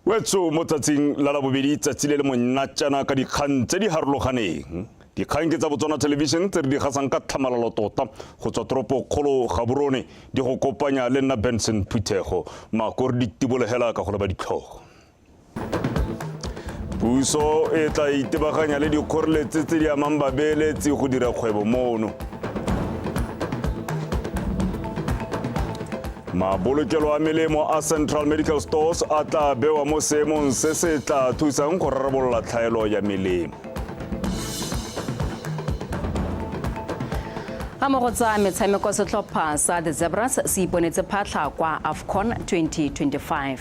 Wetso mo tsatsing la labobedi tsatsi le le monnatšana ka dikgang tse di harologaneng. Dikgang ke tsa Botswana Television tse re di gasang ka tlhamalalo tota go tswa toropo kgolo Gaborone di go kopanya le nna Benson Phuthego. Mako re di tibolegela ka go leba ditlhogo. Puso e tla itebaganya le dikgoreletsi tse di amang babeeletsi go dira kgwebo mono. Mabolokelo a melemo a Central Medical Stores a tla bewa mo seemong se se tla thusang go rarabolola tlhaelo ya melemo. Ga mo go tsa metshameko setlhopha sa The Zebras se iponetse phatlha kwa AFCON 2025.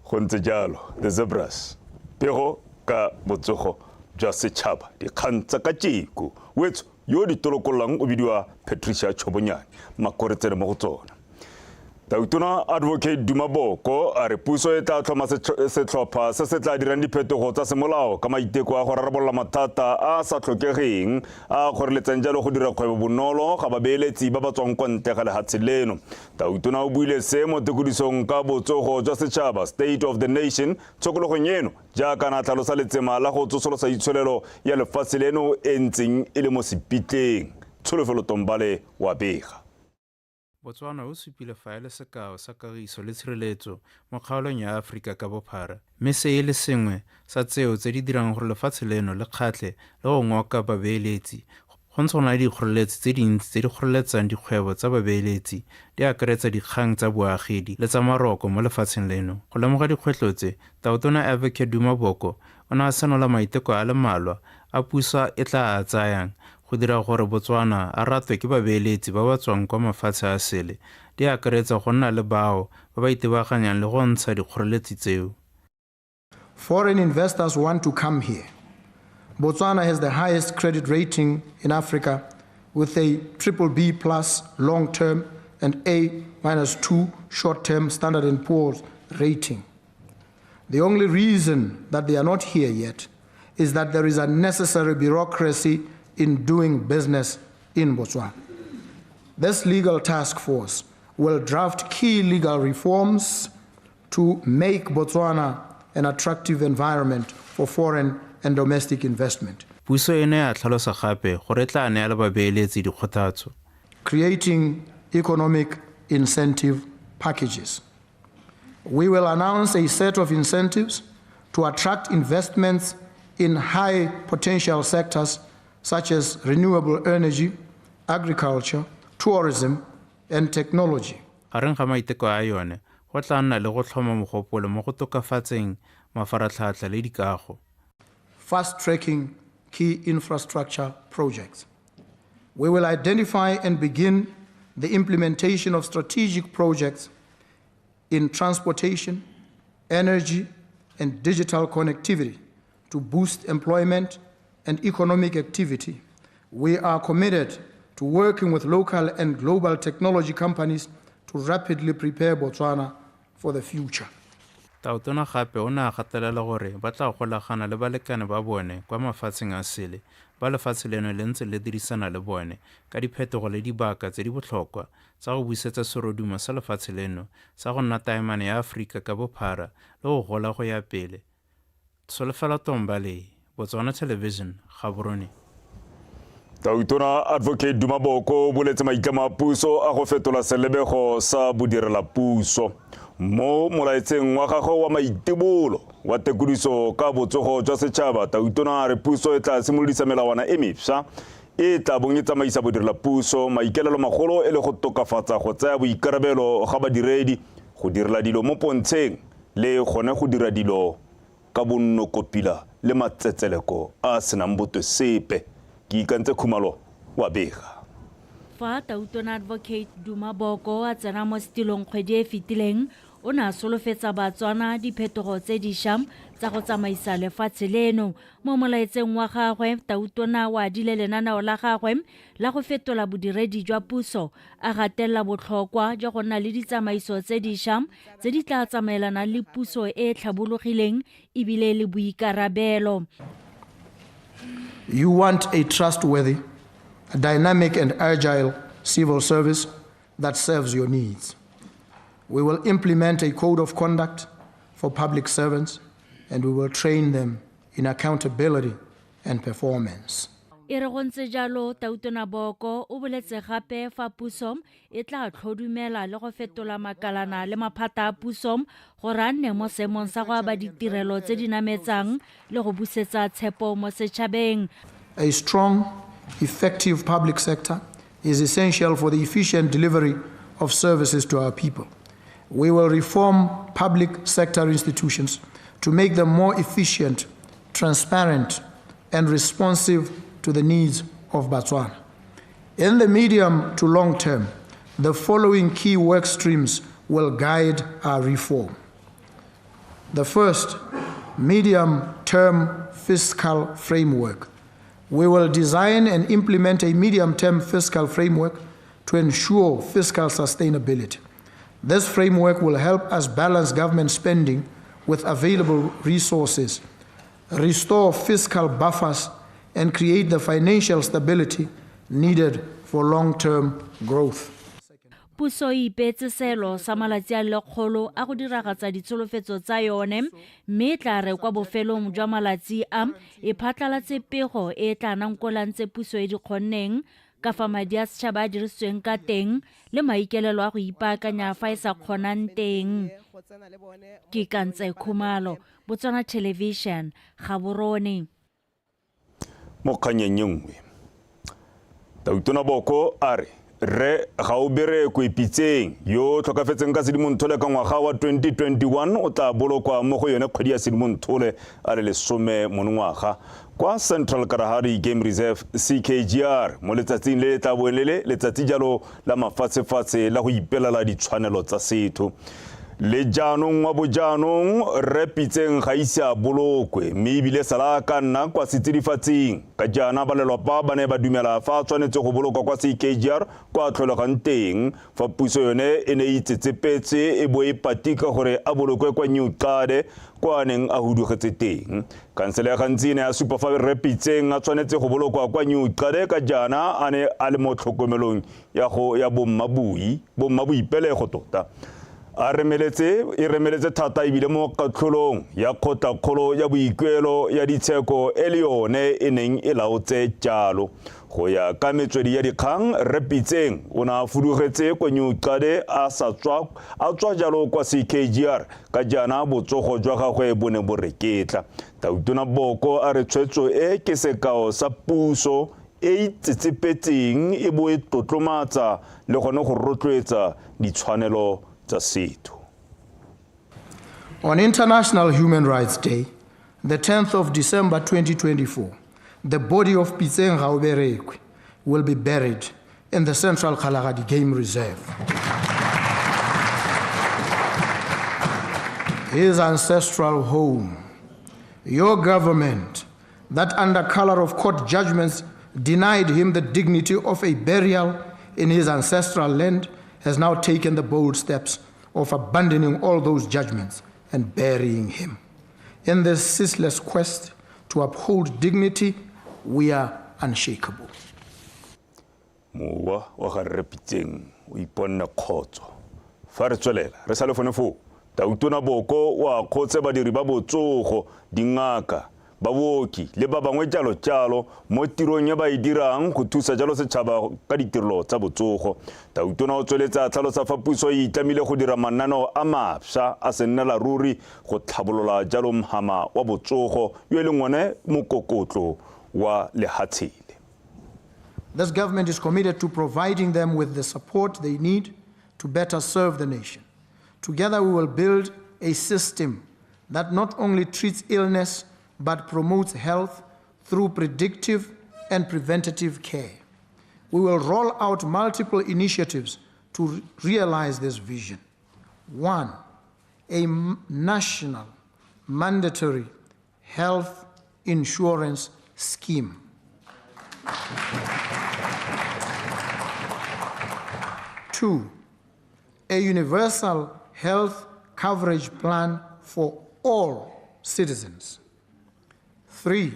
Go ntse jalo, The Zebras. Pego ka botsogo jwa setšhaba, dikgang tsa kajeko. Wetso yo di tolokololang o bidiwa Patricia Chobonyane. Makore tsene mo go tsona. Tautona Advocate Duma Boko a re puso e tla tlhoma setlhopha se se tla dirang diphetogo tsa semolao ka maiteko a go rarabolola mathata a a sa tlhokegeng a a kgoreletsang jalo go dira kgwebo bonolo ga babeeletsi ba ba tswang kwa ntle ga lehatshe leno. Tautona o buile se mo tekodisong ka botsogo jwa setšhaba, State of the Nation, tshokologong eno jaaka na tlhalosa letsema la go tsosolosa itsholelo ya lefatshe leno e ntseng e le mo sepitleng. Tsholofelo Tombale wa bega. Botswana o supile fa e le sekao sa kagiso le tshireletso mo kgaolong ya Aforika ka bophara, mme se e le sengwe sa tseo tse di dirang gore lefatshe leno le kgatlhe le go ngoka babeeletsi. Go ntse go na le dikgoreletsi tse dintsi tse di kgoreletsang dikgwebo tsa babeeletsi, di akaretsa dikgang tsa boagedi le tsa maroko mo lefatsheng leno. Go lemoga dikgwetlho tse, Tautona Advocate Duma Boko o ne a senola maiteko a le mmalwa a puso e tla a tsayang go dira gore Botswana a ratwe ke babeeletsi ba ba tswang kwa mafatshe a sele, di akaretsa go nna le bao ba ba itebaganyang le go ntsha dikgoreletsi tseo. Foreign investors want to come here. Botswana has the highest credit rating in Africa with a triple B plus long term and A minus 2 short term Standard and Poor's rating. The only reason that they are not here yet is that there is unnecessary bureaucracy in doing business in Botswana. This legal task force will draft key legal reforms to make Botswana an attractive environment for foreign and domestic investment. Puso e ne ya tlhalosa gape gore e tla neela babeeletsi dikgothatso. Creating economic incentive packages. We will announce a set of incentives to attract investments in high potential sectors such as renewable energy, agriculture, tourism, and technology. Gareng ga maiteko a yone go tla nna le go tlhoma mogopolo mo go tokafatseng mafaratlhatlha le dikago. Fast tracking key infrastructure projects. We will identify and begin the implementation of strategic projects in transportation, energy, and digital connectivity to boost employment and economic activity. We are committed to working with local and global technology companies to rapidly prepare Botswana for the future. Tautona gape o ne a gatelela gore ba tla golagana le balekane ba bone kwa mafatsheng a sele ba lefatshe leno le ntse le dirisana le bone ka diphetogo le dibaka tse di botlhokwa tsa go busetsa serodumo sa lefatshe leno sa go nna taemane ya Aforika ka bophara le go gola go ya pele. Tsholofelo Tombale, Botswana Television, Gaborone. Tautona Advocate Duma Boko o boletse maitlamo a puso a go fetola selebego sa bodirelapuso. Mo molaetseng wa gagwe wa maitebolo wa tekodiso ka botsogo jwa setšhaba, Tautona a re puso e tla simolodisa melawana e mefsa e tla bong e tsamaisa bodirelapuso, maikelelo magolo e le go tokafatsa go tsaya boikarabelo ga badiredi, go direla dilo mo pontsheng le gone go dira dilo ka bonnokopila le matsetseleko a a senang botwe sepe. Ke ikantse Khumalo wa bega. Fa Tautona Advocate Duma Boko a tsena mo setilong kgwedi e e fetileng, O ne a solofetsa Batswana diphetogo tse dišwa tsa go tsamaisa lefatshe leno. Mo molaetseng wa gagwe, Tautona o adile lenaneo la gagwe la go fetola bodiredi jwa puso, a gatelela botlhokwa jwa go nna le ditsamaiso tse dišwa tse di tla tsamaelanang le puso e e tlhabologileng ebile le boikarabelo. You want a trustworthy, dynamic and agile civil service that serves your needs. We will implement a code of conduct for public servants and we will train them in accountability and performance. E re go ntse jalo, Tautona Boko o boletse gape fa puso e tla tlhodumela le go fetola makalana le maphata a puso gore a nne mo seemong sa go aba ditirelo tse di nametsang le go busetsa tshepo mo setšhabeng. A strong, effective public sector is essential for the efficient delivery of services to our people. We will reform public sector institutions to make them more efficient, transparent, and responsive to the needs of Botswana. In the medium to long term, the following key work streams will guide our reform. The first, medium-term fiscal framework. We will design and implement a medium-term fiscal framework to ensure fiscal sustainability. This framework will help us balance government spending with available resources, restore fiscal buffers, and create the financial stability needed for long-term growth. Puso e ipeetse seelo sa malatsi a 100 a go diragatsa ditsholofetso tsa yone, mme e tla re kwa bofelong jwa malatsi a e phatlalatse pego e e tla nankolang tse puso e di kgonneng, ka fa madi a setšhaba a dirisitsweng ka teng le maikelelo a go ipaakanya fa e sa kgonang teng. Ke Kantse Khumalo, Botswana Television, Gaborone. Mo kganyeng e nngwe, Tautona Boko a re Rre Gaoberekwe Pitseng yo tlhokafetseng ka Sedimonthole ka ngwaga wa 2021 o tla bolokwa mo go yone kgwedi ya Sedimonthole a le 10 monongwaga kwa Central Kalahari Game Reserve CKGR mo letsatsing le le tla boeng le le letsatsi jalo la mafatshefatshe la go ipelela ditshwanelo tsa setho. Le jaanong wa bojaanong, Rre Pitseng ga ise a bolokwe mme ebile sala a ka nna kwa setsidifatsing. Ka jaana ba lelwapa ba ne ba dumela fa a tshwanetse go bolokwa kwa CKGR kwa a tlholegang teng, fa puso yone e ne e itsetsepetse e bo e patika gore a bolokwe kwa New Xade kwa a neng a hudugetse teng. Kansele ya Gantsi e ne ya supa fa Rre Pitseng a tshwanetse go bolokwa kwa New Xade ka jaana a ne a le mo tlhokomelong ya go ya bommaboi, bommaboipelego tota. A remeletse, e remeletse thata ebile mo katlholong ya kgotlakgolo ya boikuelo ya ditsheko e le yone e neng e laotse jalo. Go ya ka metswedi ya dikgang, Rre Pitseng o ne a fudugetse kwa New Xade a sa tswa a tswa jalo kwa CKGR ka jaana botsogo jwa gagwe bo ne bo reketla. Tautona Boko a re tshwetso e ke sekao sa puso e itsetsepetseng e bo e tlotlomatsa le gone go rotloetsa ditshwanelo tsa setho. On International Human Rights Day, the 10th of December 2024, the body of Pitseng Gaoberekwe will be buried in the Central Kalahari Game Reserve, his ancestral home. Your government, that under color of court judgments denied him the dignity of a burial in his ancestral land, has now taken the bold steps of abandoning all those judgments and burying him. In this ceaseless quest to uphold dignity, we are unshakable. Mowa wa ga Rre Pitseng o iponne kgotso. Fa re tswelela re sa le fone foo, Tautona Boko o akgotse badiri ba botsogo, dingaka, baoki le ba bangwe jalo jalo mo tirong e ba e dirang go thusa jalo setšhaba ka ditirelo tsa botsogo. Tautona o tsweletse a tlhalosa fa puso e itlamile go dira mananeo a mafsa a sennela ruri go tlhabolola jalo mhama wa botsogo yo e leng one mokokotlo wa lehatshele. This government is committed to providing them with the support they need to better serve the nation. Together we will build a system that not only treats illness but promotes health through predictive and preventative care. We will roll out multiple initiatives to realize this vision. 1, a national mandatory health insurance scheme. 2, a universal health coverage plan for all citizens. 3,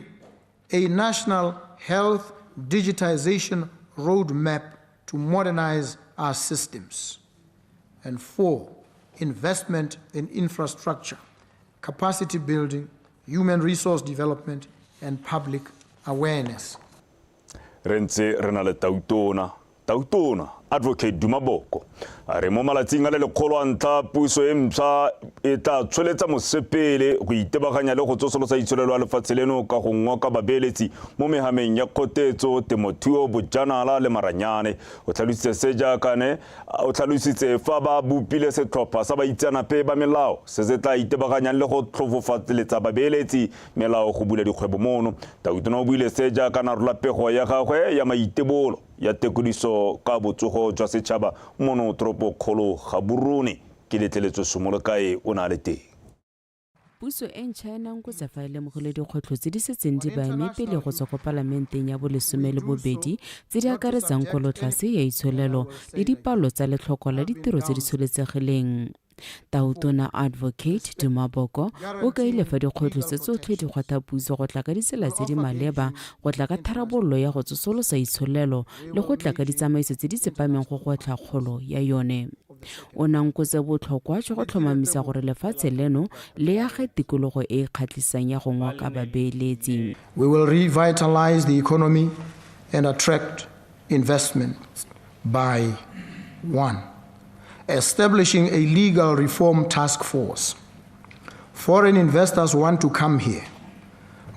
a national health digitization roadmap to modernize our systems. And 4, investment in infrastructure, capacity building, human resource development, and public awareness. Re ntse re na le tautona. Tautona Advocate Duma Boko a re mo malatsing a le 100 a ntlha puso e mpšha e tla tsholetsa mosepele go itebaganya le go tsosolosa itsholelo ya lefatshe leno ka go ngoka babeeletsi mo mehameng ya kgotetso, temothuo, bojanala le maranyane. O tlhalositse se jaaka ne o tlhalositse fa ba bopile setlhopha sa baitseanape ba melao se se tla itebaganyang le go tlhofofaletsa babeeletsi melao go bula dikgwebo mono. Tautona o buile se jaaka na rola pego ya gagwe ya maitebolo ya tekodiso ka botsogo jwa setšhaba mono toropokgolo Gaborone. Ke letleletswe Somolokae o na le teng. Puso e ntšha e nankotse fa e lemogile dikgwetlho tse di setseng di baeme pele go tswa ko palamenteng ya bo12 tse di akaretsang kolotlase ya itsholelo le dipalo tsa letlhoko la ditiro tse di tsholetsegileng. Tautona Advocate Duma Boko o kaile fa dikgwetlho tse tsotlhe di kgwatha puso go tla ka ditsela tse di maleba, go tla ka tharabololo ya go tsosolosa itsholelo le go tla ka ditsamaiso tse di tsepameng go gwetlha kgolo ya yone. O nankotse botlhokwa jwa go tlhomamisa gore lefatshe leno le age tikologo e e kgatlhisang ya go ngoka babeeletsi. We will revitalize the economy and attract investment by 1, establishing a legal reform task force. Foreign investors want to come here.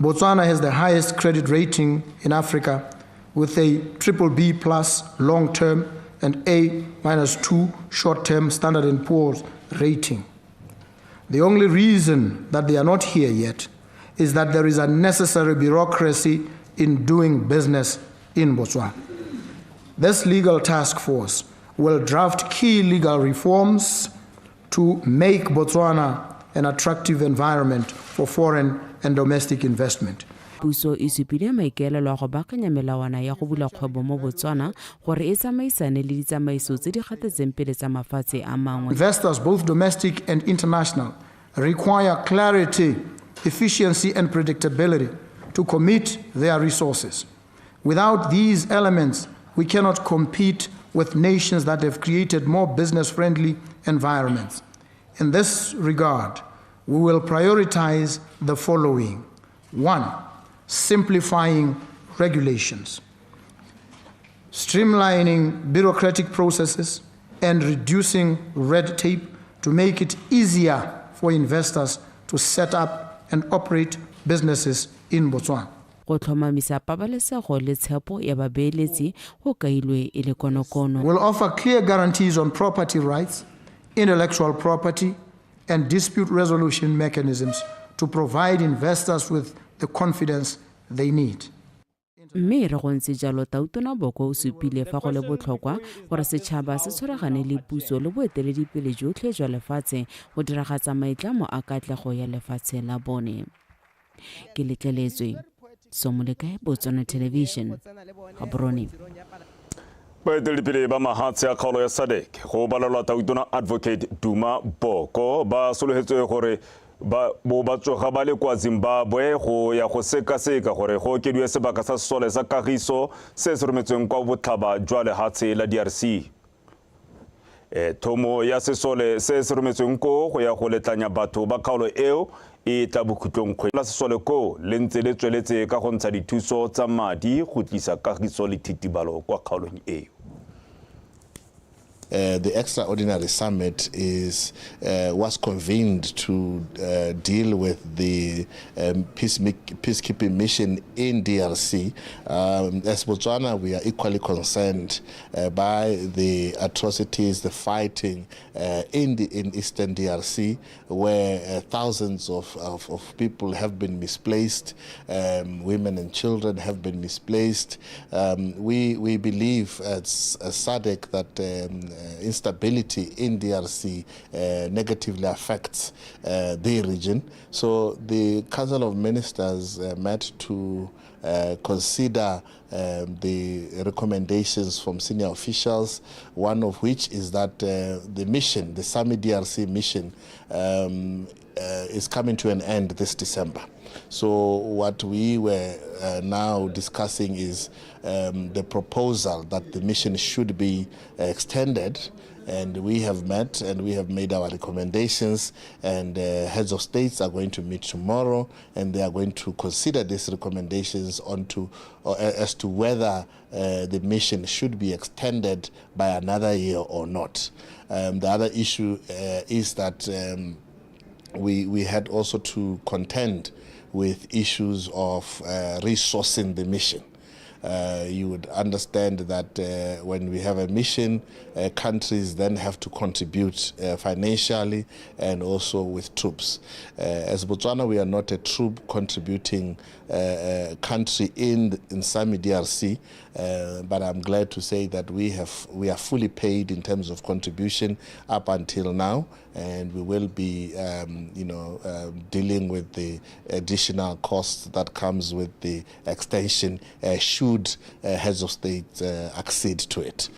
Botswana has the highest credit rating in Africa with a BBB+ long-term and A-2 short-term Standard & Poor's rating. The only reason that they are not here yet is that there is unnecessary bureaucracy in doing business in Botswana. This legal task force will draft key legal reforms to make Botswana an attractive environment for foreign and domestic investment. Puso e supile maikaelelo a go baakanya melawana ya go bula kgwebo mo Botswana gore e tsamaisane le ditsamaiso tse di gatetseng pele tsa mafatshe a mangwe. Investors, both domestic and international, require clarity, efficiency and predictability to commit their resources. Without these elements, we cannot compete with nations that have created more business-friendly environments. In this regard, we will prioritize the following. 1, simplifying regulations, streamlining bureaucratic processes, and reducing red tape to make it easier for investors to set up and operate businesses in Botswana. Go tlhomamisa pabalesego le tshepo ya babeeletsi go kailwe e le konokono. We'll offer clear guarantees on property rights, intellectual property, and dispute resolution mechanisms to provide investors with the confidence they need. Mme re go ntse jalo Tautona Boko o supile fa go le botlhokwa gore setšhaba se tshwaragane le puso le boeteledipele jotlhe jwa lefatshe go diragatsa maitlamo a katlego ya lefatshe la bone. Ke letleletswe Somolekae, Botswana Television, Gaborone. Baeteledipele ba mahatshe a kgaolo ya SADC go balelwa Tautona Advocate Duma Boko ba sologetswe gore ba bo ba tsoga ba le kwa Zimbabwe go ya go sekaseka gore go okediwe sebaka sa sesole sa kagiso se se rometsweng kwa botlhaba jwa lehatshe la DRC. Thomo ya sesole se se rometsweng ko go ya go letlanya batho ba kgaolo eo e tla bokhutlong kgwedi la sesole ko le ntse le tsweletse ka go ntsha dithuso tsa madi go tlisa kagiso le thitibalo kwa kgaolong eo. The extraordinary summit was convened to deal with the peacekeeping mission in DRC. As Botswana, we are equally concerned by the atrocities, the fighting in eastern DRC, where thousands of people have been misplaced, women and children have been misplaced. We believe as SADC that Instability in DRC negatively affects the region. So the Council of Ministers met to consider the recommendations from senior officials, one of which is that the mission, the SAMIDRC mission, is coming to an end this December. So what we were now discussing is the proposal that the mission should be extended, and we have met and we have made our recommendations, and heads of states are going to meet tomorrow, and they are going to consider these recommendations as to whether the mission should be extended by another year or not. The other issue is that we had also to contend with issues of resourcing the mission. You would understand that when we have a mission, countries then have to contribute financially and also with troops. As Botswana, we are not a troop contributing country in SAMIDRC, but I'm glad to say that we are fully paid in terms of contribution up until now, and we will be dealing with the additional costs that comes with the extension should heads of state accede to it.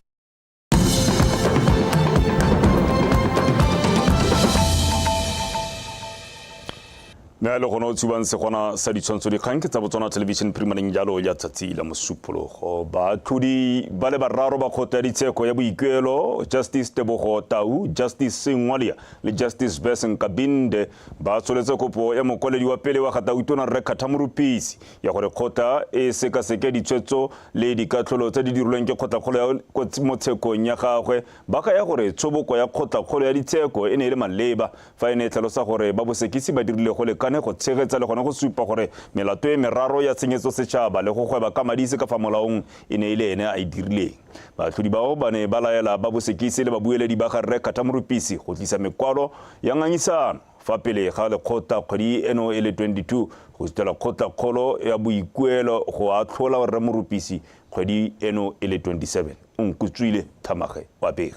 Mme a le gone o tshubang segona sa ditshwantsho dikgang ke tsa Botswana Television phirimaneng jalo ya tsatsi la Mosupologo. Baatlhodi ba le bararo ba kgotla ya ditsheko ya boikuelo, Justice Tebogo Tau, Justice Sengwalia le Justice Besen Kabinde, ba tsholetse kopo ya mokwaledi wa pele wa Gatautona Rre Khatha Morupisi ya gore kgotla e sekaseke ditshwetso le dikatlholo tse di dirilweng ke kgotlakgolo ya mo tshekong ya gagwe, ba kaya gore tshoboko ya kgotlakgolo ya ditsheko e ne e le maleba fa e ne e tlhalosa gore ba bosekisi ba dirile go lekane go tshegetsa le gone go supa gore melato e meraro ya tshenyetso setšhaba le go gweba ka madi se ka fa molaong e ne e le ene a e dirileng. Baatlhodi bao ba ne ba laela ba bosekisi le babueledi ba ga Rre Khatha Morupisi go tlisa mekwalo ya ngangisano fa pele ga lekgotla kgwedi eno e le 22 go sutela kgotlakgolo ya boikuelo go atlhola Rre Morupisi kgwedi eno e le 27. O nkutswile Thamage wa bega.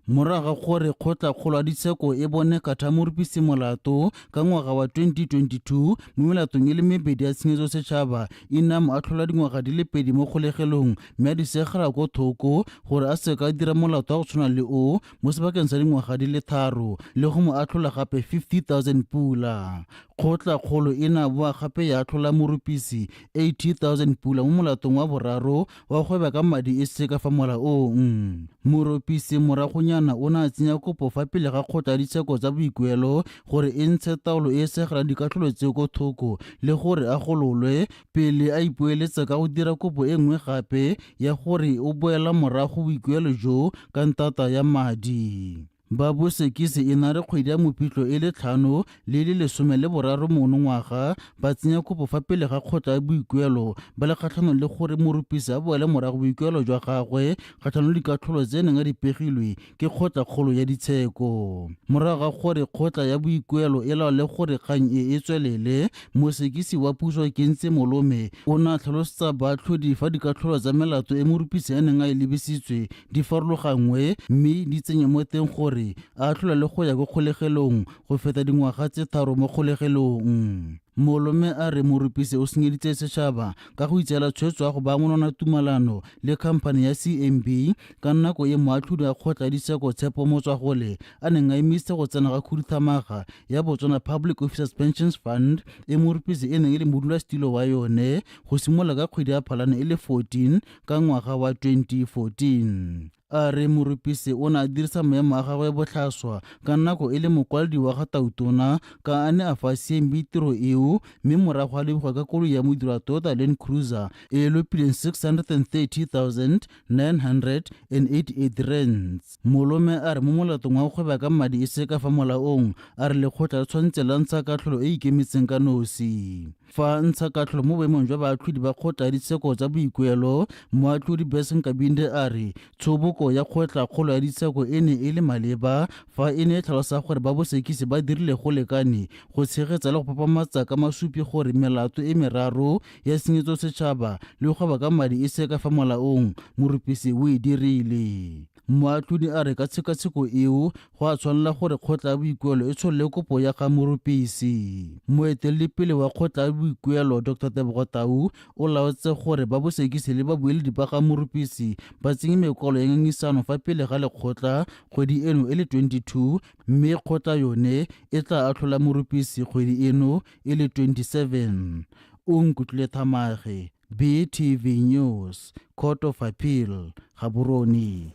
Morago ga gore kgotlakgolo ya ditsheko e bone Khatha Morupisi molato ka ngwaga wa 2022 mo melatong e le mebedi ya tshenyetso setšhaba, e ne a mo atlhola dingwaga di le pedi mo kgolegelong mme a di segela ko thoko gore a seka a dira molato wa go tshwana le o mo sebakeng sa dingwaga di le tharo le go mo atlhola gape 50,000 pula. Kgotlakgolo e ne a boa gape ya atlhola Morupisi 80,000 pula mo molatong wa boraro wa gweba ka madi e se ka fa molaong. Morupisi moragonyana o ne a tsenya kopo fa pele ga kgotla ya ditsheko tsa boikuelo gore e ntshe taolo e e segelang dikatlholo tseo ko thoko le gore a gololwe pele a ipoeletsa ka go dira kopo e nngwe gape ya gore o boela morago boikuelo jo ka ntata ya madi. Ba bosekisi e na re kgwedi ya Mopitlo e le 5 le le 13 monongwaga ba tsenya kopo fa pele ga kgotla ya boikuelo ba le kgatlhanong le gore Morupisi a boele morago boikuelo jwa gagwe kgatlhanong le dikatlholo tse neng a di pegilwe ke kgotlakgolo ya ditsheko. Morago ga gore kgotla ya boikuelo e laole gore kgang e e tswelele, mosekisi wa puso Kentse Molome o ne a tlhalosetsa baatlhodi fa dikatlholo tsa melato e Morupisi a neng a e lebisitswe di farologanngwe mme di tsenye mo teng gore a atlholwe le go ya ko kgolegelong go feta dingwaga tse 3 mo kgolegelong. Molome a re Morupisi o senyeditse setšhaba ka go itseela tshwetso ya go baya monwana tumalano le khamphane ya CMB ka nako e moatlhodi wa kgotla ya ditsheko Tshepo Motswagole a neng a emisitse go tsena ga khuduthamaga ya Botswana Public Officers Pensions Fund e Morupisi e neng e le modulasetilo wa yone go simolola ka kgwedi ya Phalane e le 14 ka ngwaga wa 2014. A re Morupisi o ne a dirisa maemo a gagwe botlhaswa ka nako e le mokwaledi wa ga Tautona ka a ne a fa CMB tiro eo mme morago a leboga ka koloi ya modiro wa Toyota Land Cruiser e e lopileng 630,988 rands. Molome a re mo molatong wa go gweba ka madi e se ka fa molaong, a re lekgotla le tshwanetse la ntsha katlholo e e ikemetseng ka nosi. Fa ntsha katlholo mo boemong jwa baatlhodi ba kgotla ya ditsheko tsa boikuelo, moatlhodi Besen Kabinde a re tshoboko ya kgotlakgolo ya ditsheko e ne e le maleba fa e ne e tlhalosa gore ba bosekisi ba dirile go lekane go tshegetsa le go papamatsa ka masupi gore melato e meraro ya tshenyetso setšhaba le go gweba ka madi e se ka fa molaong, Morupisi o e dirile. Moatlhodi a re ka tshekatsheko eo go a tshwanela gore kgotla ya boikuelo e tsholole kopo ya ga Morupisi. Moeteledipele wa kgotla ya boikuelo Dr Tebogo Tau o laotse gore ba bosekisi le babueledi ba ga Morupisi ba tsenye mekwalo ya ngangisano fa pele ga lekgotla kgwedi eno e le 22 mme kgotla yone e tla atlhola Morupisi kgwedi eno e le 27. O nkutlwile Thamage, BTV News, Court of Appeal, Gaborone.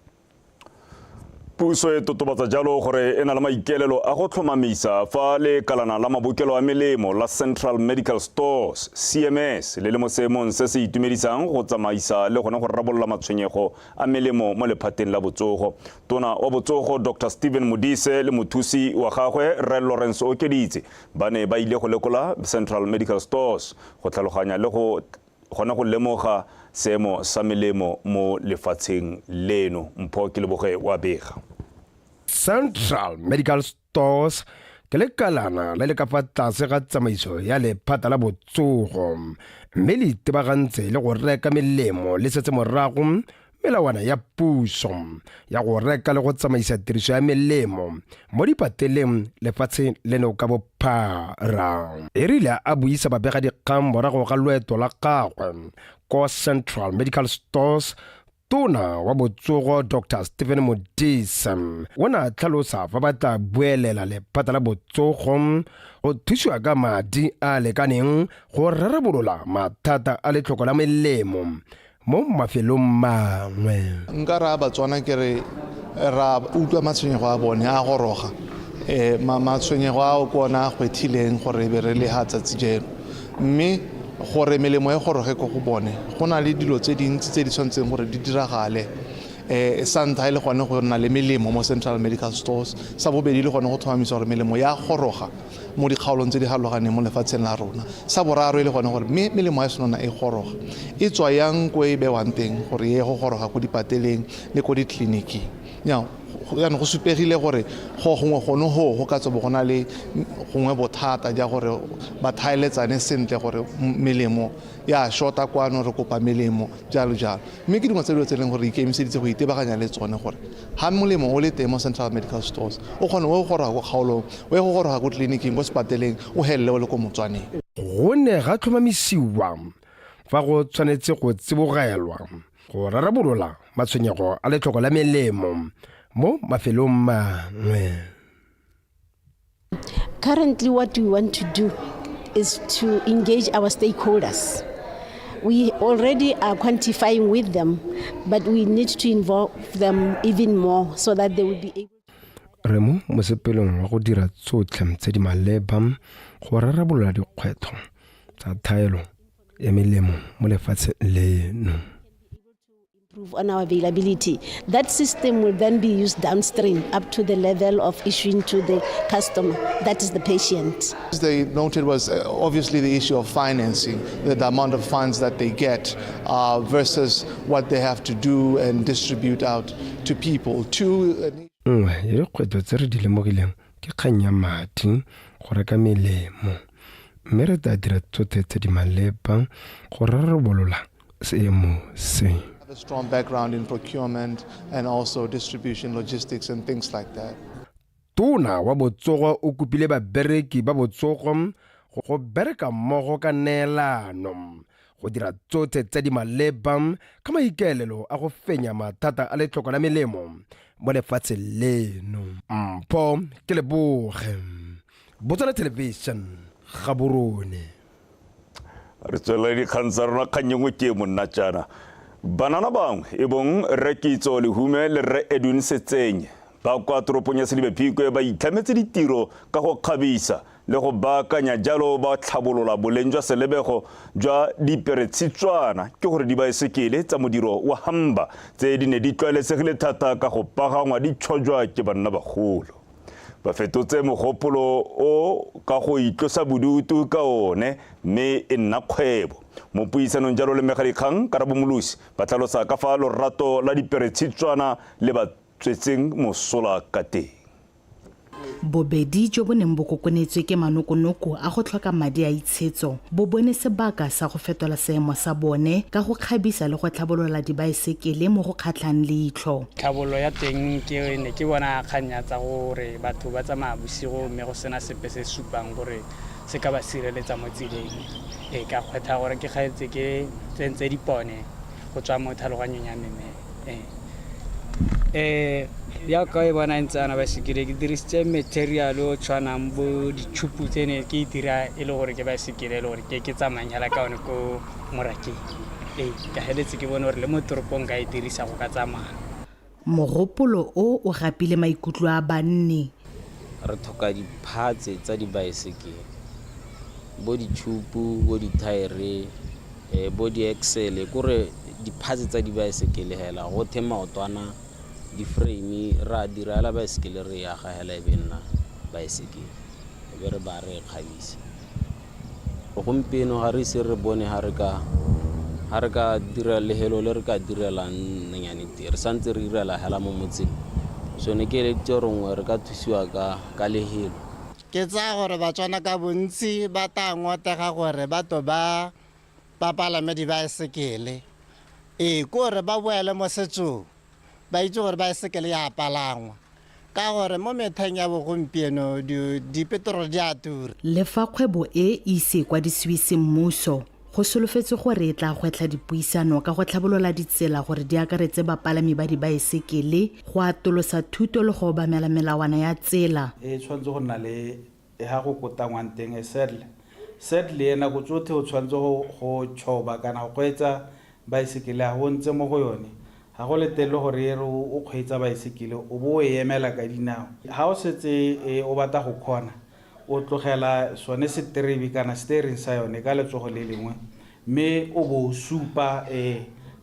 Puso e totobatsa jalo gore e na le maikaelelo a go tlhomamisa fa lekalana la mabokelo a melemo la Central Medical Stores, CMS, le le mo seemong se se itumedisang go tsamaisa le gone go rarabolola matshwenyego a melemo mo lephateng la botsogo. Tona wa botsogo Dr Stephen Modise le mothusi wa gagwe Rre Lawrence Okeditse ba ne ba ile go lekola Central Medical Stores go tlhaloganya le go gone go lemoga seemo sa melemo mo lefatsheng leno. Mpho ke leboge wa bega. Central Medical Stores ke lekalana le le ka fa tlase ga tsamaiso ya lephata la botsogo mme le itebagantse le go reka melemo le setse morago melawana ya puso ya go reka le go tsamaisa tiriso ya melemo mo dipateleng lefatshe leno ka bophara. E rile a buisa babegadikgang morago ga loeto la gagwe ko Central Medical Stores, tona wa botsogo Dr Stephen Modise o ne a tlhalosa fa ba tla buelela lephata la botsogo go thusiwa ka madi a a lekaneng go rarabolola mathata a letlhoko la melemo mo mafelong mangwe. Nka raya Batswana ke re ra utlwa matshwenyego a bone a goroga. Um matshwenyego ao ke one a gwethileng gore e be re le ha tsatsi jeno. Mme gore melemo e goroge ko go bone go na le dilo tse dintsi tse di tshwanetseng gore di diragale. Um sa ntlha e le gone go nna le melemo mo Central Medical Stores, sa bobedi le gone go tlhomamisa gore melemo ya goroga mo dikgaolong tse di farologaneng mo lefatsheng la rona. Sa boraro e le gone gore mme melemo ya senona e goroga e tswa yang ko e bewang teng gore e ye go goroga ko dipateleng le ko ditleliniking. Jaanong go supegile gore go gongwe gone go go ka tswa bo go na le gongwe bothata ja gore ba thaeletsane sentle gore melemo ya shota kwano re kopa melemo jalo jalo. Mme ke dingwe tsa dilo tse e leng gore re ikemiseditse go itebaganya le tsone gore ga molemo o le teng mo Central Medical Stores o kgone o goroga ko kgaolong, o ye go goroga ko tleliniking, ko sepateleng, o helele o le ko motswaneng. Go ne ga tlhomamisiwa fa go tshwanetse go tsibogelwa go rarabolola matshwenyego a letlhoko la melemo mo mafelong mangwe. Currently, what we want to do is to engage our stakeholders. We already are quantifying with them, but we need to involve them even more so that they will be able. Re mo mosepelong wa go dira tsotlhe tse di maleba go rarabolola dikgwetlho tsa thaelo ya melemo mo lefatsheng leno. Improve on our availability. That system will then be used downstream up to the level of issuing to the customer, that is the patient. They noted was obviously the issue of financing, the amount of funds that they get versus what they have to do and distribute out to people. Two, Nngwe ya dikgwetlho tse re di lemogileng ke kgang ya madi go reka melemo mme re tla dira tsotlhe tse di maleba go rarabolola seemo se. Have a strong background in procurement and also distribution, logistics and things like that. Tona wa botsogo o kopile babereki ba botsogo go bereka mmogo ka neelano go dira tsotlhe tse di maleba ka maikaelelo a go fenya mathata a letlhoko la melemo mo lefatsheng leno. Mpho ke leboge, Botswana Television, Gaborone. Re tswelela dikgang tsa rona. Kgang e nngwe ke monna jaana banana bangwe e bong Rre Kitso Lehume le Rre Edwin Setsenye ba kwa toropong ya Selibe Phikwe ba itlhametse ditiro ka go kgabisa le go baakanya jalo ba tlhabolola boleng jwa selebego jwa diperetshitswana, ke gore dibaesekele tsa modiro wa hamba tse di ne di tlwaelesegile thata ka go pagangwa di tshojwa ke banna bagolo. Ba fetotse mogopolo o ka go itlosa bodutu ka one mme e nna kgwebo. Mo puisanong jalo le mmegadikgang Karabo Molosi ba tlhalosa ka fa lorato la diperetshitswana le ba tswetseng mosola ka teng. Bobedi jo bo neng bo kokonetswe ke manokonoko a go tlhoka madi a itshetso bo bone sebaka sa go fetola seemo sa bone ka go kgabisa le go tlhabolola dibaesekele mo go kgatlhang leitlho. Tlhabololo ya teng ke ne ke bona kgang ya tsa gore batho ba tsamaya bosigo mme go sena sepe se supang gore se ka ba sireletsa mo tseleng. E ka kgwetlha gore ke gaetse ke tsentse dipone go tswa mo tlhaloganyong ya me mme ee jaaka e bona e ntse ana baesekele ke dirisitse material o tshwanang bo ditšhupu tse ne ke e dira e le gore ke baesekele e le gore ke ke tsamayang hela ka one ko morakeng ee ka heletse ke bone gore le mo toropong ka e dirisa go ka tsamaya. Mogopolo o o gapile maikutlo a banni. Re tlhoka diphatse tsa dibaesekele, bo ditšhupu, bo dithaere, bo di-axle, kore diphatse tsa dibaesekele hela, gothe maotwana, di-frame, re a dira hela baesekele re e aga hela e be nna baesekele, e be re ba re e kgabisa. Gompieno ga re ise re bone ga re ka ga re ka dira lehelo le re ka direlang nonyane tee, re santse re irela hela mo motseng. So ne ke eleditse gore nngwe re ka thusiwa ka ka lehelo. Ke tsaya gore Batswana ka bontsi ba tla ngotega gore ba to ba ba palame dibaesekele. Ee, ke gore ba boele mo setsong, ba itse gore baesekele ya palangwa ka gore mo metlheng ya bogompieno dipetrolo di a tura. Le fa kgwebo e ise e kwadisiwe semmuso, go solofetswe gore e tla gwetlha dipuisano ka go tlhabolola ditsela gore di akaretse bapalami ba dibaesekele, go atolosa thuto le go obamela melawana ya tsela. E tshwanetse go nna le ha go kotangwang teng, a saddle. Saddle e nako tsothe o tshwanetse go go choba kana go kgweetsa baesekele ya go ntse mo go yone. Ga go letelele gore e re o kgweetsa baesekele o bo o e emela ka dinao. Ha o setse o batla go khona, o tlogela sone seterebe kana steering sa yone ka letsogo le lengwe mme o bo o supa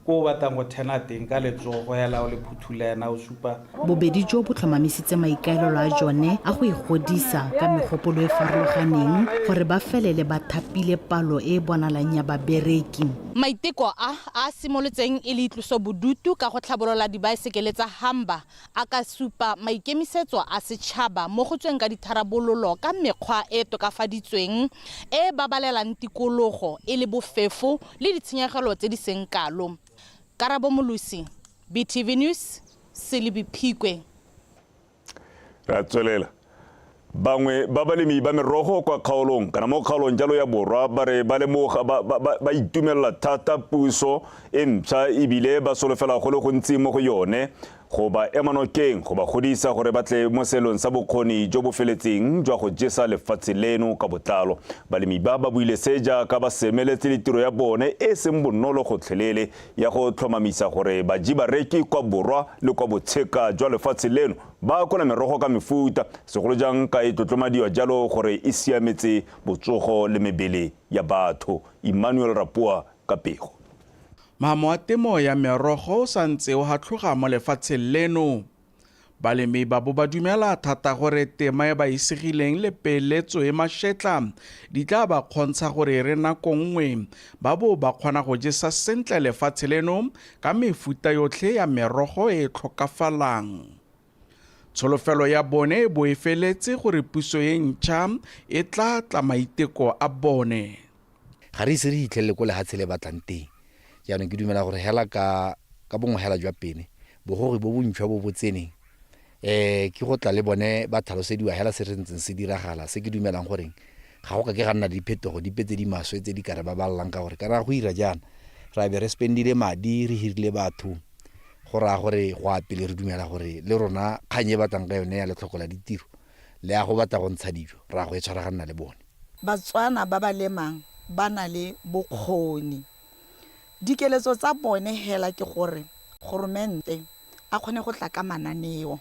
ko o batlang go thena teng ka letsogo hela o le phuthula ena o supa. Bobedi jo bo tlhomamisitse maikaelelo a jone a go igodisa ka megopolo e farologaneng gore ba felele ba thapile palo e e bonalang ya babereki. Maiteko a, a a simolotseng e le itlosobodutu ka go tlhabolola dibaesekele tsa Hamba, a ka supa maikemisetso a setšhaba mo go tsweng ka ditharabololo ka mekgwa e e tokafaditsweng e e babalelang tikologo, e le bofefo le ditshenyegelo tse di seng kalo. Karabo Molosi, BTV News, Selebi Phikwe. Re a tswelela. Bangwe ba balemi ba merogo kwa kgaolong kana mo kgaolong jalo ya borwa ba re ba lemoga ba, ba, ba, ba itumelela thata puso e mpsha ebile ba solofela go le gontsi mo go yone go ba ema nokeng go ba godisa gore ba tle mo seelong sa bokgoni jo bo feletseng jwa go jesa lefatshe leno ka botlalo. Balemi ba ba buile se jaaka ba semeletse le tiro ya bone e seng bonolo gotlhelele ya go tlhomamisa gore baji bareki kwa borwa le kwa botsheka jwa lefatshe leno Ba akola merogo ka mefuta, segolo jang ka e tlotlomadiwa jalo gore e siametse botsogo le mebele ya batho. Emmanuel Rapoa ka pego. Mhamo wa temo ya merogo o sa ntse o hatlhoga mo lefatsheng leno. Balemi ba bo ba dumela thata gore tema e ba e segileng le peeletso e mashetla di tla ba kgontsha gore e re nako nngwe ba bo ba kgona go jesa sentle lefatshe leno ka mefuta yotlhe ya merogo e e tlhokafalang. Tsholofelo ya bone e bo e feletse gore puso e ntšha e tla tla maiteko a bone. Ga re ise re hitlhelele ko lehatshe le batlang teng. Jaanong ke dumela gore hela ka ka bongwe hela jwa pene, bogogi bo bontšhwa bo bo tseneng, um ke go tla le bone ba tlhalosediwa hela se re ntseng se diragala, se ke dumelang goreng ga go ka ke ga nna le diphetogo dipe tse di maswe tse di ka re babalelang ka gore kana go ira jaana ra be re spendile madi re hirile batho go raya gore go a pele re dumela gore le rona kgang e batlang ka yone ya letlhoko la ditiro le ya go batla go ntsha dijo ra go e tshwaraganna le bone. Batswana ba ba lemang ba na le bokgoni. Dikeletso tsa bone hela ke gore goromente a kgone go tla ka mananeo,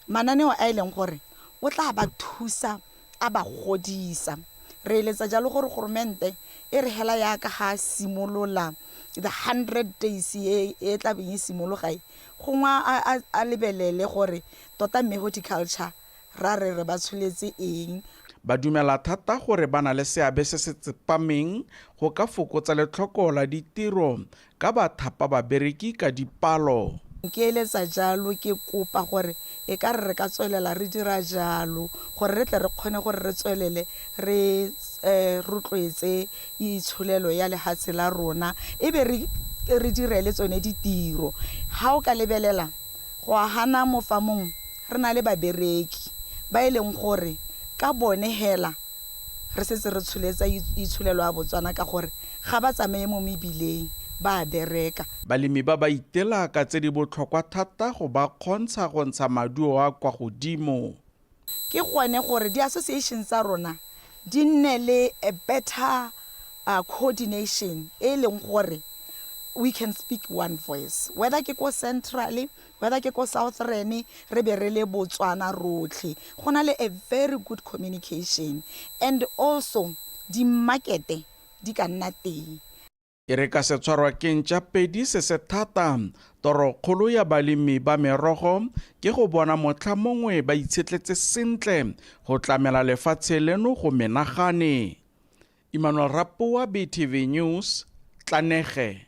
mananeo a e leng gore o tla ba thusa a ba godisa. Re eletsa jalo gore goromente e re hela yaka ga a simolola the 100 days e e tla beng e simologa e, gongwe a lebelele gore tota mme horticulture ra re re ba tsholetse eng. Ba dumela thata gore ba na le seabe se se tsepameng go ka fokotsa letlhoko la ditiro ka ba thapa babereki ka dipalo. Ke eletsa jalo ke kopa gore E ka re re ka tswelela re dira jalo gore re tle re kgone gore re tswelele re rotloetse itsholelo ya lehatshe la rona, e be re direle tsone ditiro. Ha o ka lebelela go agana mo famong, re na le babereki ba e leng gore ka bone hela re setse re tsholetsa itsholelo ya Botswana, ka gore ga ba tsamaye mo mebileng, ba bereka. Balemi ba ba itela ka tse di botlhokwa thata go ba kgontsha go ntsha maduo a kwa godimo. Ke gone gore di-association tsa rona di nne le a better coordination, e leng gore we can speak one voice, whether ke ko centrally, whether ke ko southern, re be re le Botswana rotlhe, go na le a very good communication, and also di-markete di ka nna teng. E re ka se tshwarwa ke ntša pedi se se thata, torokgolo ya balemi ba merogo ke go bona motlha mongwe ba itshetletse sentle go tlamela lefatshe leno go menagane. Emmanuel Rapoa, BTV News, Tlanege.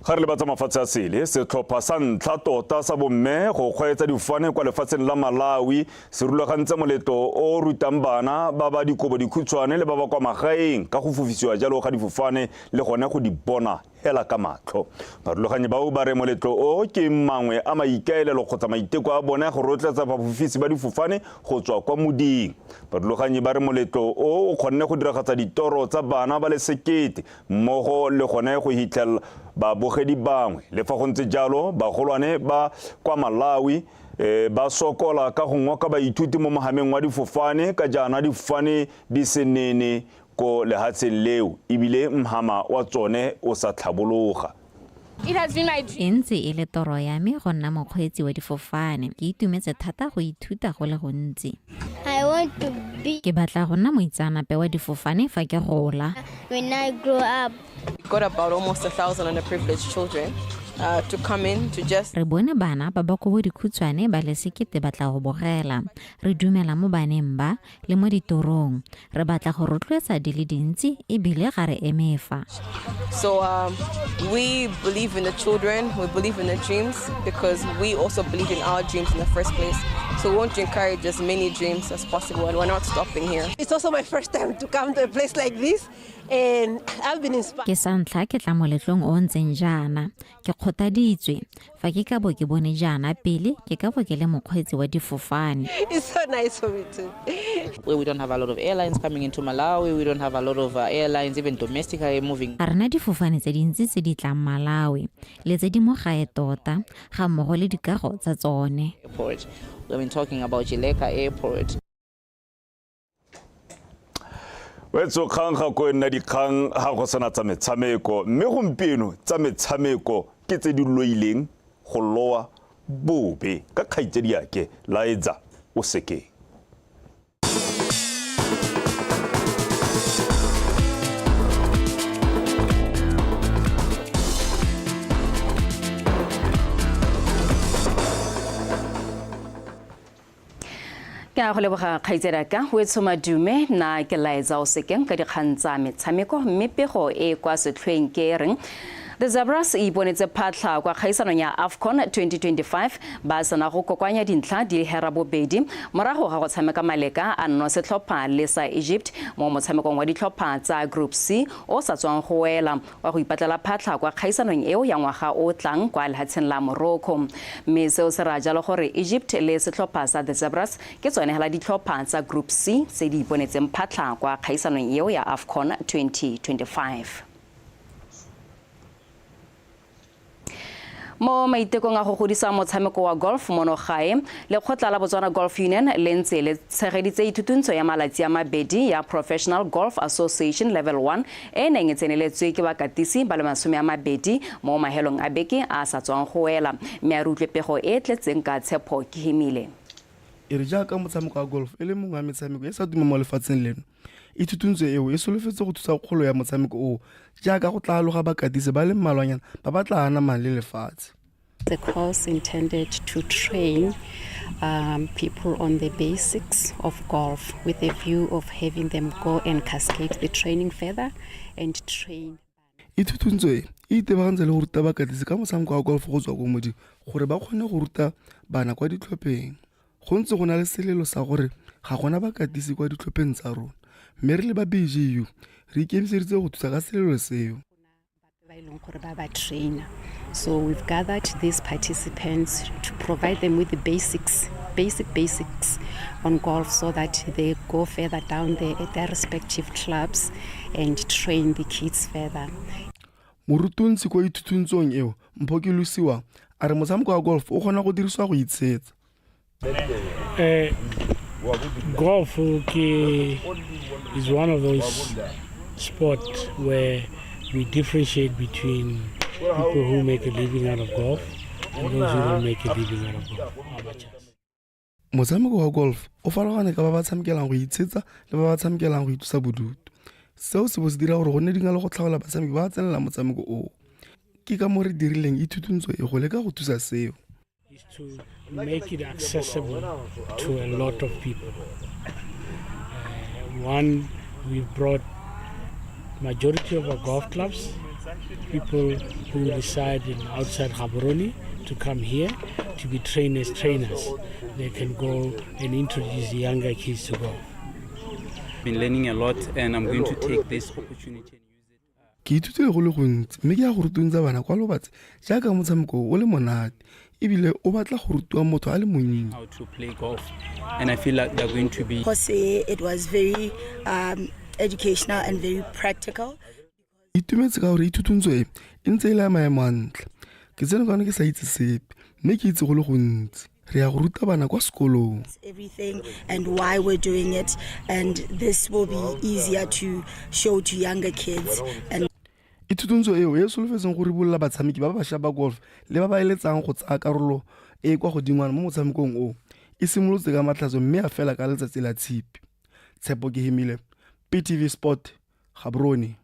Ga re lebatsa mafatshe a sele, setlhopha sa ntlha tota sa bomme go kgweetsa difofane kwa lefatsheng la Malawi se rulagantse moletlo o rutang bana ba ba dikobo dikhutshwane le ba ba kwa magaeng ka go fofisiwa jalo ga difofane le gone go di bona hela ka matlho. Barulaganyi bao ba re moletlo o ke mangwe a maikaelelo kgotsa maiteko a bone go rotloetsa bafofisi ba difofane go tswa kwa moding. Barulaganyi ba re moletlo o o kgonne go diragatsa ditoro tsa bana ba le 1000 mmogo le gone go hitlhela babogedi bangwe. Le fa go ntse jalo, bagolwane ba kwa Malawi ba sokola ka go ngoka baithuti mo mohameng wa difofane ka jaana difofane di se nene ko lehatsheng leo, ebile mhama wa tsone o sa tlhabologa. E ntse e le toro ya me go nna mokgweetsi wa difofane. Ke itumetse thata go ithuta go le gontsi. Ke batla go nna moitseanape wa difofane fa ke gola. When I grow up. Got about almost 1,000 underprivileged children to come in to just Re bone bana ba ba kobo dikhutshwane ba le 1000 ba tla go bogela. Re dumela mo baneng ba le mo ditorong. Re batla go rotloetsa di le dintsi ebile ga re eme fa. So we believe in the children, we believe in the dreams, because we also believe in our dreams in the first place. So we want to encourage as many dreams as possible, and we're not stopping here. It's also my first time to come to a place like this, and I've been inspired. Ke sa ntlha ke tla moletlong o ntseng jaana. Ke kgothaditswe. Fa ke ka bo ke bone jaana pele, ke ka bo ke le mokgweetsi wa difofane. It's so nice for me too. We don't have a lot of airlines coming into Malawi. We don't have a lot of airlines even domestically moving. Ga rena difofane tse dintsi tse di tlang Malawi le tse di mo gae tota, ga mmogo le dikago tsa tsone. Airport. We've been talking about Chileka Airport. Wetso kgang ga ko nna dikgang ga go sena tsa metshameko, mme gompieno tsa metshameko ke tse di loileng go loa bobe ka kgaitsedi yake Laetsa o sekeng. Ke a go leboga kgaitsedaka o etshoma dume na ke Laetsa o sekeng ka dikgang tsa metshameko, mme pego e kwa setlhoeng ke e reng The Zebras e iponetse phatlha kwa kgaisanong ya AFCON 2025 ba sena go kokoanya dintlha di hera bobedi morago ga go tshameka maleka a nno setlhopha le sa Egypt mo motshamekong wa ditlhopha tsa Group C o sa tswang go wela wa go ipatlela phatlha kwa kgaisanong eo ya ngwaga o tlang kwa lefatsheng la Morocco. Mme seo se raya jalo gore Egypt le setlhopha sa The Zebras ke tsone hela ditlhopha tsa Group C tse di iponetseng phatlha kwa kgaisanong eo ya AFCON 2025. Mo maitekong a go godisa motshameko wa golf mono gae, lekgotla la Botswana Golf Union le ntse le tshegeditse ithutuntsho ya malatsi a mabedi ya Professional Golf Association Level 1 e neng e tseneletswe ke bakatisi ba le 20 mo mahelong a beke a sa tswang go wela. Mme a re utlwe pego e tletseng ka Tshepo Kehimile. E re jaaka motshameko wa golf e le mongwe wa metshameko e sa tuma mo lefatsheng leno, ithutuntsho eo e solofetse go thusa kgolo ya motshameko oo jaaka go tla aloga bakatisi ba le mmalwanyana ba ba tla anamang le lefatshe. The course intended to train people on the basics of golf with a view of having them go and cascade the training further and train. Ithutuntsho e e itebagantse le go ruta bakatisi ka motshameko wa golf go tswa ko modimo gore ba kgone go ruta bana kwa ditlhopheng. Go ntse go na le selelo sa gore ga gona bakatisi kwa ditlhopheng tsa rona mme re le ba BGU re ikemiseditse go thusa ka selelo seo. Ba e leng gore ba ba trainer. So we've gathered these participants to provide them with the basics, basic basics on golf so that they go further down there at their respective clubs and train the kids further. Morutuntshi kwa ithuthuntshong eo, Mpho Kelosiwang, a re motshameko wa golf o kgona go dirisiwa go itshetsa. Golf ke is one of those sport where we differentiate between people who make a living out of golf and those who don't make a living out of golf. Amateurs. Motshameko wa golf o farologane ka ba ba tshamekelang go itshetsa le ba ba tshamekelang go itlosa bodutu. Seo se bo se dira gore go nne dingalo go tlhaola batshameki ba ba tsenelang motshameko oo. Ke ka moo re dirileng ithutuntsho e go leka go thusa seo. Is to make it accessible to a lot of people. One, we've brought majority of our golf clubs, people who reside in outside Gaborone, to come here to be trained as trainers. They can go and introduce the younger kids to golf. Been learning a lot and I'm going to take this opportunity. Ke ithutile go le gontsi mme ke ya go rutuntsa bana kwa Lobatse jaaka motshameko o le monate ebile o batla go rutiwa motho a le monnye. How to play golf and I feel like they're going to be Because it was very educational and very practical. Itumetse ka gore ithutuntsho e e ntse e le ya maemo a ntlha. Ke tsene kwano ke sa itse sepe mme ke itse go le gontsi. Re ya go ruta bana kwa sekolong. Everything and why we're doing it, and this will be easier to show to younger kids. And Ithutuntsho eo e solofetseng go ribolola batshameki ba bašwa ba golf le ba ba eletsang go tsaya karolo e e kwa godingwana mo motshamekong o e simolotse ka Matlhatso mme ya fela ka letsatsi la Tshipi. Tshepo Kehemile, PTV Sport, Gaborone.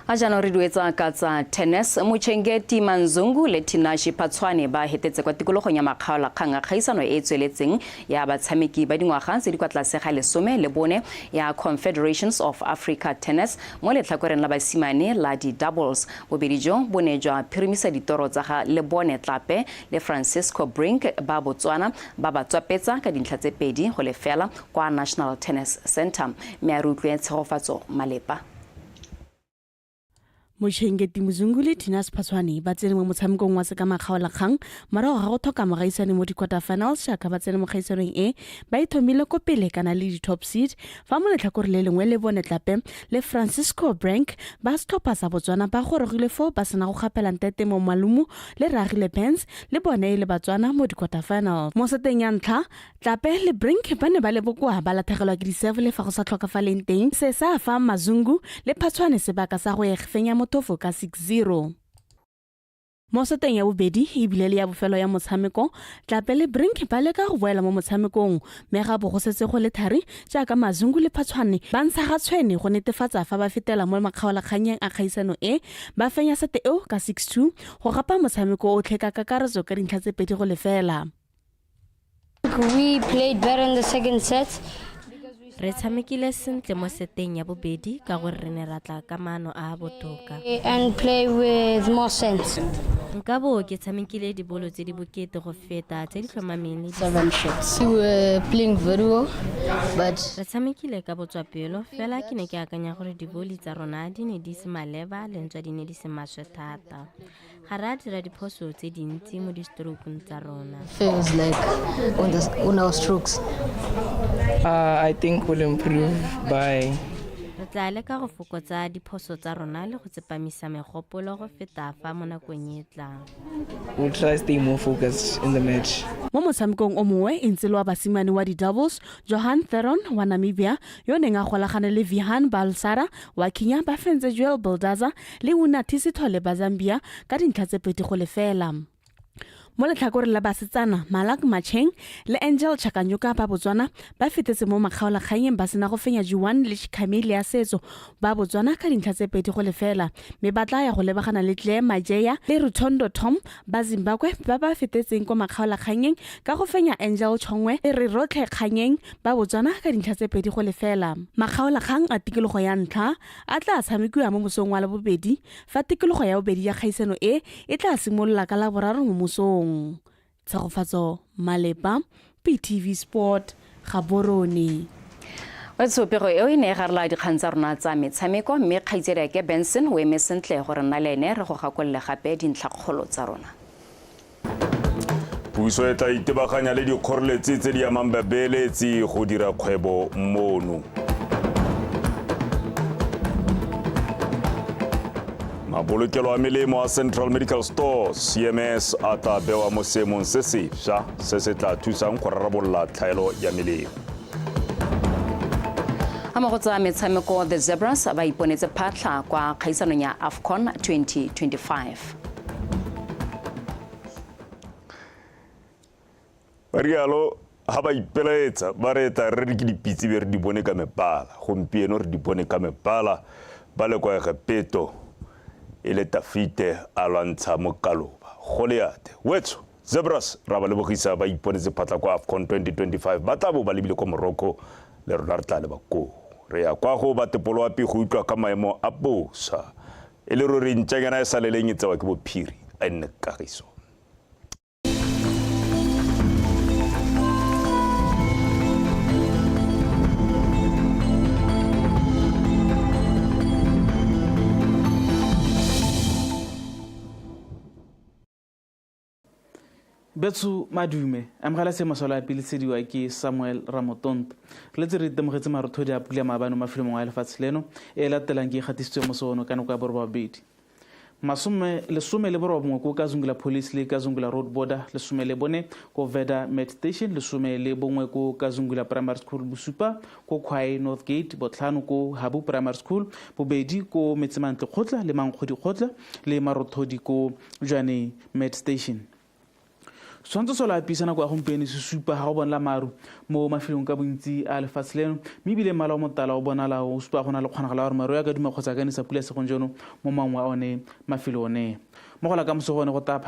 A jaanong re duetsa ka tsa tennis. Muchengeti Manzungu le Tinashe Phatshwane ba hetetse kwa tikologong ya makgaolakgang a kgaisano e e tsweletseng ya batshameki ba dingwaga tse di kwa tlase ga 14 ya Confederations of Africa Tennis mo letlhakoreng la basimane la di-doubles. Bobedi jo bo ne jwa phirimisa ditoro tsa ga Lebone Tlape le Francisco Brink ba Botswana ba ba tswapetsa ka dintlha tse 2-0 kwa National Tennis Center. Mme a re utlwe Tshegofatso Malepa. Muchengeti Muzungu le Tinashe Phatshwane ba tsene mo motshamekong wa sekamakgaolakgang morago ga go tlhoka mogaisane mo di-quarter finals jaaka ba tsene mo kgaisanong e ba ithomile ko pele kana le di-top seed, fa mo letlhakore le lengwe le bone Tlape le Francisco Brink ba setlhopha sa Botswana ba gorogile foo ba sena go gapela Ntetemo Malumu le Ragile Benz le bone e le Batswana mo di-quarter finals. Mo seteng ya ntlha, Tlape le Brink ba ne ba le bokoa ba latlhegelwa ke di-serve le fa go sa tlhokafaleng teng, se sa fa Mazungu le Phatshwane sebaka sa go e fenya mothofo ka 6-0. Mo seteng ya bobedi ebile le ya bofelo ya motshameko, Tlape le Brink ba leka go boela mo motshamekong mme ga bo go setse go le thari jaaka Mazungu le Phatshwane ba ntsha ga tshwene go netefatsa fa ba fetela mo makgaolakgannyeng a kgaisano e, ba fenya sete eo ka 6-2 go gapa motshameko otlhe ka kakaretso ka dintlha tse 2-0. We played better in the second set. Re tshamekile sentle mo seteng ya bobedi ka gore re ne ra tla ka maano a a botoka. And play with more sense. Nka bo ke tshamekile dibolo tse di bokete go feta tse di tlhomameng le Seven shots. We were playing very well, but Re tshamekile ka botswapelo, fela ke ne ke akanya gore diboli tsa rona di ne di se maleba le ntswa di ne di se maswe thata. Ga re a dira diphoso tse dintsi mo di-stroke tsa rona. Feels like on our strokes. I think we'll improve by Re tla leka go fokotsa diphoso tsa rona le go tsepamisa megopolo go feta fa mo nakong e tlang. We'll try stay more focused in the match. Mo motshamekong o mongwe e ntse le wa basimane wa di-doubles, Johan Theron wa Namibia yo neng a golagane le Vihan Balsara wa Kenya ba fentse Joel Baldaza le Unathi Sithole ba Zambia ka dintlha tse 2-0. Mo letlhakoreng la basetsana, Malak Macheng le Angel Chakanyuka ba Botswana ba fetetse mo makgaolakgannyeng ba sena go fenya Juan le Chikamile ya setso ba Botswana ka dintlha tse 2-0, mme ba tla ya go lebagana le Claire Majeya le Rutondo Tom ba Zimbabwe ba ba fetetseng kwa makgaolakgannyeng ka go fenya Angel Chongwe le Rerotlhe Kganyeng ba Botswana ka dintlha tse 2-0. Makgaolakgang a tikologo ya ntlha a tla tshamekiwa mo mosong wa Labobedi fa tikologo ya bobedi ya kgaisano e e tla simolola ka Laboraro mo mosong. Tshegofatso Malepa, PTV Sport, Gaborone. Wetso pego eo e ne e garela dikgang tsa rona tsa metshameko, mme kgaitsediake Benson o eme sentle gore nna le ene re go gakolole gape dintlhakgolo tsa rona. Puso e tla itebaganya le dikgoreletsi tse di amang babeeletsi go dira kgwebo mono. Mabolokelo a melemo a Central Medical Stores, CMS, a tla bewa mo seemong se sefsa se se tla thusang go rarabolola tlhaelo ya melemo. A mo go tsa metshameko, The Zebras ba iponetse phatlha kwa kgaisanong ya AFCON 2025. Ba rialo ha ba ipelaetsa ba re tla re re ke dipitse be re di bone ka mebala. Gompieno re di bone ka mebala ba le kwa Egepeto e le Tafite a lwantsha mokaloba Goliate. Wetso Zebras ra ba lebogisa ba iponetse phatla kwa AFCON 2025, ba tla bo ba lebile kwa Morocco, le rona re tla leba koo. Re ya kwa go ba Tepoloapi go utlwa ka maemo a bosa. E le ruri ntšanyana e sa leleng e tsewa ke bophiri, a e nne kagiso. Betsu madume, amogela se maswalo a pilisediwa ke Samuel Ramotonto. Re letse re itemogetse marothodi a pula maabane mo mafelong a lefatshe leno, e e latelang ke e gatisitswe mo seono ka nako ya borobabedi. 19 ko Kazungula Police le Kazungula Road Border, 14 ko Veda Med Station, 11 ko Kazungula Primary School, 7 ko Khwai North Gate, 5 ko Habu Primary School, 2 ko Metsemantle Kgotla le Mankgodi Kgotla le marothodi ko Jwaneng Med Station. Setshwantsho sa loapi sa nako ya gompieno se supa ga go bonala maru mo mafelong ka bontsi a lefatshe leno, mme ebile mmala o motala o bonala o supa go na le kgonagalo ya gore maru a ka duma kgotsa a ka nisa pula segong jono mo mangwe a one mafelo one. Mo go la ka moso gone go tla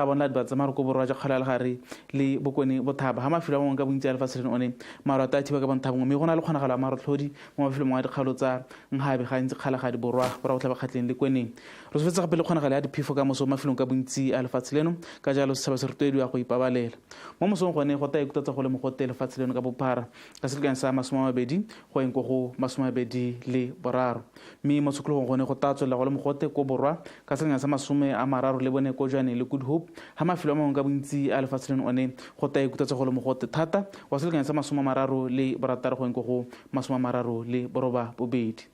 bonala dibaka tsa maru ko borwa jwa kgaolo ya legare le bokone bothaba, ga mafelo a mangwe ka bontsi a lefatshe leno one maru a tla thiba ka bontha bongwe, mme go na le kgonagalo ya marotlhodi mo mafelong a dikgaolo tsa Nhabe, gantsi Kgalagadi Borwa, Borwa Botlhaba Kgatleng le Kweneng. Re solofetse gape le kgonagalo ya diphefo ka moso mo mafelong ka bontsi a lefatshe leno, ka jalo setšhaba se rotloediwa go ipabalela. Mo mosong gone go tla ikutatsa go le mogote lefatshe leno ka bophara ka selekanyo sa 20 go yeng ko go 23. Mme mo tshokologong gone go tla tswelela go le mogote ko borwa ka selekanyo sa 34 ko Jwaneng le Good Hope, ha mafelo a mangwe ka bontsi a lefatshe leno one go tla ikutatsa go le mogote thata wa selekanyo sa 36 go yeng ko go 38.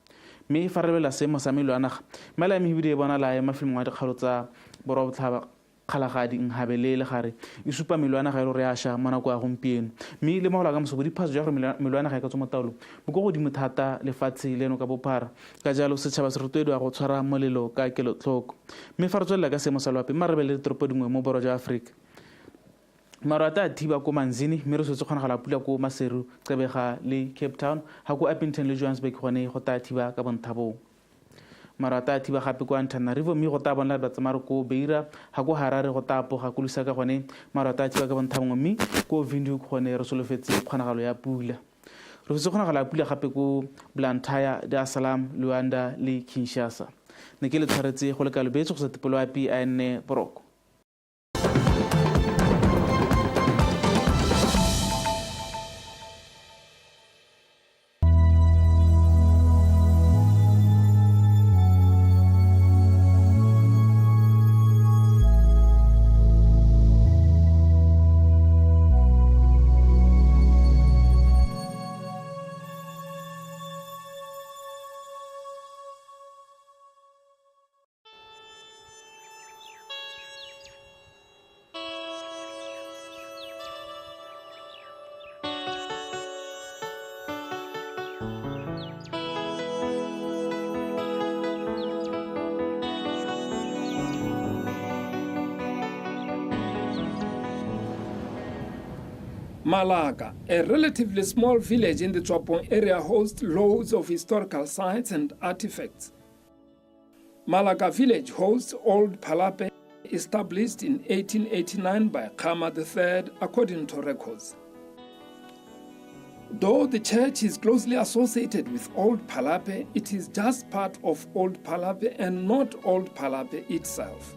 Mme fa re lebelela seemo sa melo ya naga, mela ya mehibidu e bonala e mafelong a dikgaolo tsa Borwa Botlhaba, Kgalagadi, Nhabe le Legare e supa melo ya naga e le gore e a ša mo nako ya gompieno. Mme le mo go la ka moso, bodiphatsa jwa gore melo ya naga e ka tswa mo taolong bo kwa godimo thata lefatshe leno ka bophara. Ka jalo, setšhaba se rotloediwa go tshwara molelo ka kelotlhoko. Mme fa re tswelela ka seemo sa loapi, mma re lebelele ditoropo dingwe mo Borwa jwa Aforika. Maru a tla thiba ko Manzini, mme re swetse kgonagalo ya pula ko Maseru, Gqeberha le Cape Town, ga ko Upington le Johannesburg gone go tla thiba ka bonthabong. Maru a tla thiba gape ko Antananarivo, mme go tla bonala dipatsamaro ko Beira, ga ko Harare go tla apoga, ko Lusaka gone maru a tla thiba ka bonthabongwe, mme ko Windhoek gone re solofetse kgonagalo ya pula. Re swetse kgonagalo ya pula gape ko Blantyre, Dar es Salaam, Luanda le Kinshasa. Ne ke le tshwaretse go le kalo, beetso go sa tipoloapi a enne boroko. Malaka, a relatively small village in the Tswapong area, hosts loads of historical sites and artifacts. Malaka village hosts Old Palapye, established in 1889 by Khama III, according to records. Though the church is closely associated with Old Palapye, it is just part of Old Palapye and not Old Palapye itself.